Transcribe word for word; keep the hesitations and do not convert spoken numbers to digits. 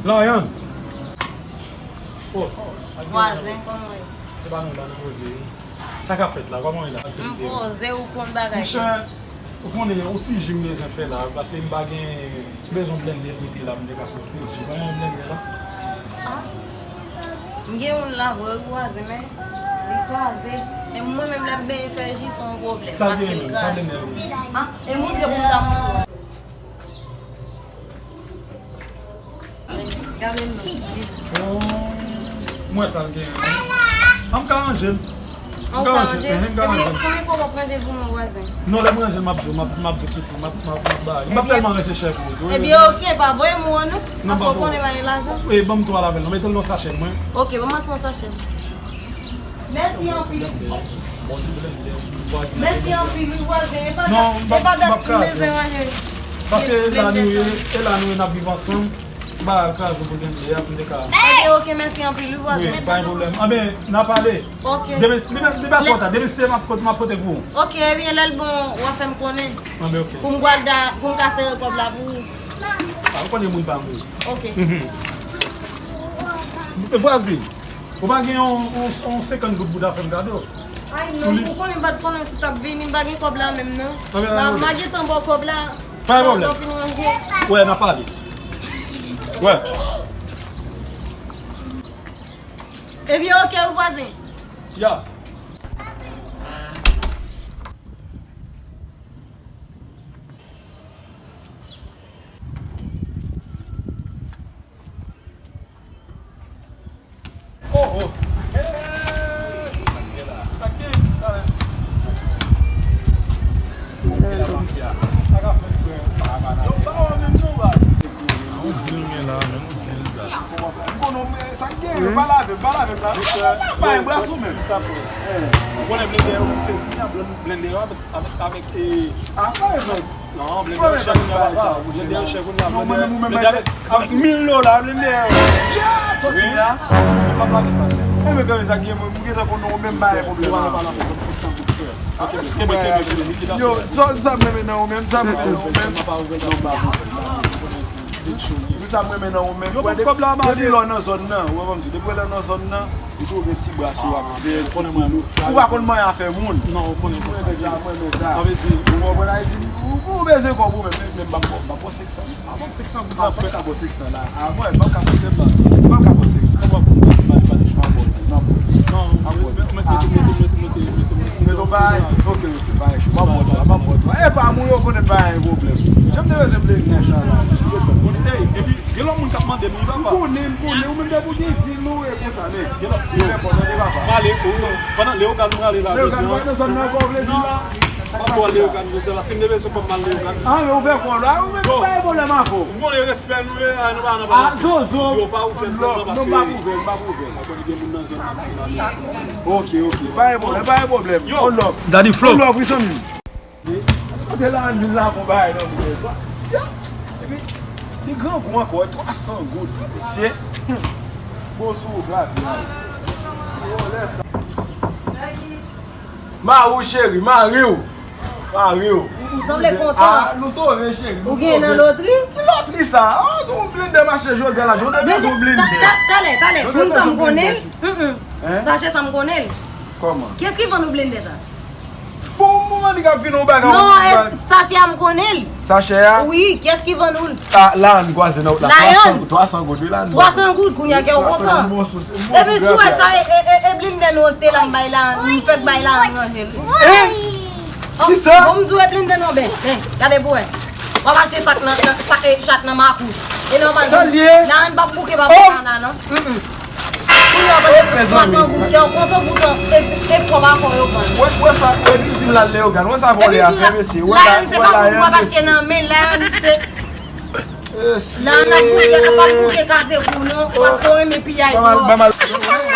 Layan. Oh, vwazen, kòman w ye? Se pa nou la, nou poze wi. Sa k ap fèt la? Kòman w ye la? M poze, ou konn bagay. Monchè, ou konnen, yon ti ji m bezwen fè la, paske m pa gen, m bezwen blende pou te la, m te ka fè yon ti ji. Pa gen blende la? Ah. M gen youn la vre, vwazen, men li kraze. E mwen menm, lè m benyen fè ji, se yon pwoblèm, paske li kraze. Sa blende? Ah, e montre pou m ta montre w. Gade l non. Oh, mwen sa l gen. An m ka ranje l. An w ka ranje? Epi, konbyen kòb w ap ranje l pou mwen, vwazen? Non, lè m ranje l, m ap di w, m ap, m ap di w ki pri, m ap, m ap, m ap ba. M ap tèlman ranje chè pou ou tou. Ebyen, oke, pa voye m ou an non. Paske w konnen m pa gen lajan. E, ban m twa la avè l non. Mete l nan sachè mwen. Oke, ban m ap pran sachè m. Mèsi anpil. Mèsi anpil, wi, vwazen. E pa dat, e pa dat m bezwen ranje. Paske e la nou ye, e la nou ye, n ap viv ansanm. M pa ka kraze pou blende a, pou m te ka. Ebyen, oke, mèsi anpil, wi, vwazen. Wi, pa gen pwoblèm. Anben, n a pale. Oke. Demen, demen, demen twò ta. Demen se m ap pote, m ap pote pou ou. Oke, ebyen, lè l bon, w a fè m konnen. Anben, oke. Pou m gad, pou m ka sere kòb la pou ou. A, ou konnen moun pa moun. Oke. Mhm. Vwazen. Ou pa gen yon, yon, yon senkant goud pou ta fè m kado? Ay non, ou konnen m pa t konnen si w t ap vini, m pa gen kòb la menm non. M a, m a gentan ba w kòb la. Pa gen pwoblèm. Lè w fin ranje. Wè, n a pale. Wè. Ebyen, oke, wi, vwazen. Ya. Oh, oh. Hey! Sa k gen la? Sa k gen? Sa k gen? Sa k ap fèt, frè? Yo, ba yo menm non, ba. Ou di l gen la, menm ou di l dat. M konnen w, men sa k gen? Yo pa lave, pa lave, pa. Pa yon bras ou menm. Sa, frè. Ou konnen blende yo, blende yo avèk, avèk, avèk, e, a, pa egzanp. Non, blende yo chè kounye a, papa. Blende yo chè kounye a. Non, mwen menm, ou menm, blende avèk, avèk mil dola, blende yo. Ya, soti la. Mwen pa plake sa. Ou menm, gade sa ki gen, mwen, mwen gentan konnen ou menm, pa gen pwoblèm. Yo, sa, sa m renmen nan ou menm, sa m renmen nan ou menm. Non, pa ouvè, non, pa ouvè. Di sa m renmen nan ou menm. Yo, bon, kòb la, depi lè w nan zòn nan, ou wè, ban m di, depi lè w nan zòn nan, ou twouve ti bras ou ap fè, ti ti nou. Ou pa konn manyen afè moun. Non, ou konnen konsa. Mwen renmen sa, mwen renmen sa. Sa vle di, ou konprann Ayiti, ou, ou bezwen kòb ou menm, men, men m p ap, m p ap ba w senk san. A, ban m senk san goud la, frè. M p ap ka ba w senk san la. A, mwen, m p ap ka ba w senk san. M p ap ka ba w senk san. Kòman pou mwen pa, pa, pa, pa, non, non. Non, mete, mete, mete, mete, mete, mete. Mete yon bagay. Ok, ok, bagay. M ap ba w twa, m ap ba w twa. E pa moun yo konnen pa gen pwoblèm. Jan m te bezwen blende sa la. Ey, epi, gen lòt moun k ap mande m, wi, papa. M konnen, m konnen. Ou menm depi w gen di nou e konsa, men. Gen lòt. Yo. Pale, o, pandan Leyogàn nou prale la, Leyogàn, jodi a. Nan zòn nan, kò w vle di la. Papa, Leyogàn, jodi a, paske m te bezwen kòb m al Leyogàn. A, men ou fè kò la, ou menm pa gen pwoblèm avè w. M konnen respè nou ye, a, nou pa nan pale. A, Zozo. Yo, pa ouvè, non, m pa ouvè, m pa ouvè. Mwen konnen gen moun nan zòn nan. Ok, ok. Pa gen pwoblèm, pa gen pwoblèm. Yo. On love. Daddy Flow. On love, wi, zanmi m. Kote la, ann vin la, bon bagay nan mwen. Tya. Epi, li grangou ankò, twa san goud. Mesye. Bon, sou ou, gade. Mari w, cheri, mari w. Mari w. Ou sanble kontan. A, nou sove, cheri. Ou gen nan lotri? Ki lotri sa? A, yon blendè mache jodi a la, jodi a bezwen yon blendè. Talè, talè, moun sa m konnen l. Sachè sa m konnen l. Kòman? Kiyès ki vann ou blendè sa? Pou moman li k ap vin yon bagay. Non, sachè a m konnen l. Sachè a? Wi, kiyès ki vann ou l? A, la ann kwaze nan wout la. Twa san, twa san goud, wi, la ann kwaze. Twa san goud, kounye a kè w kontan. Epi si w wè sa, e, e, e, e blendè nou te la m bay la, m fèk bay la ann ranje l. Hein? Kisa? Bon, m di w e blendè nou, ben, ben, gade pou wè. W ap achte sak nan, nan, sak, e, chat nan makou. E nan pa di, la ann p ap bouke pa fè sa la, non. Kounye a w konn twa san goud, kè w kontan poutan, e, e kòb ankò yo vann. Wè, wè sa, wè li di l al Leyogàn, wè sa vòlè a fè, mesye. Wè la, wè la, w ap achte nan men, la, se, la, n ap bouke, n ap bouke kazegou, non, paske w renmen piyay twòp.